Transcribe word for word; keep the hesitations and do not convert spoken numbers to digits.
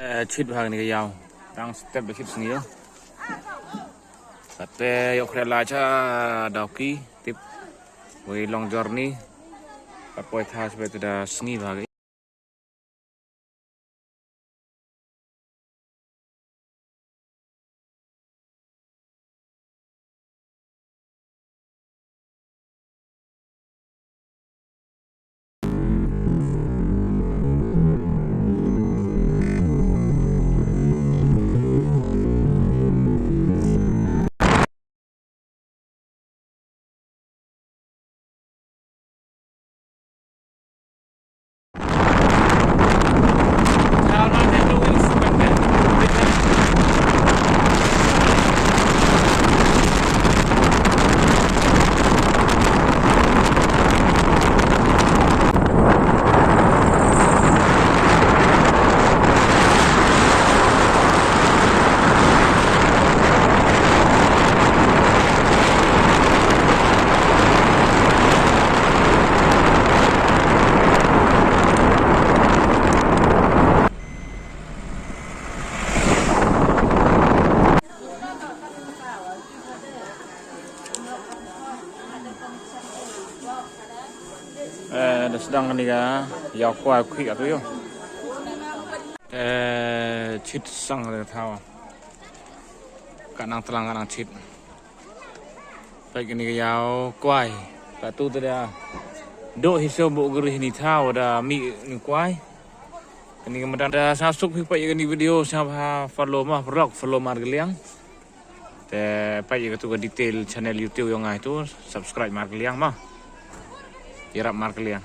Eh, chit bha kane ka ïaw. Tang step da chit sngi ïa. Kate ïoh khreh la cha dawki tip. Wei long journey. Pat poi tha sbet da sngi bha. Eh, da sdang kane ka ïaw kwai khih atu ïoh. Eh, chit sang kane ka thaw. Ka nang tlang ka nang chit. Peit kane ka ïaw kwai. Katu te da dok hi shuh bok gri ni thaw da mih ni kwai. Kane ka madan da sngewsuk phi peit ïa kane video sngewbha follow ma vlog follow Markylliang. Te peit ïa katu ka detail channel YouTube ïong nga itu subscribe Markylliang ma. Ïarap Markylliang.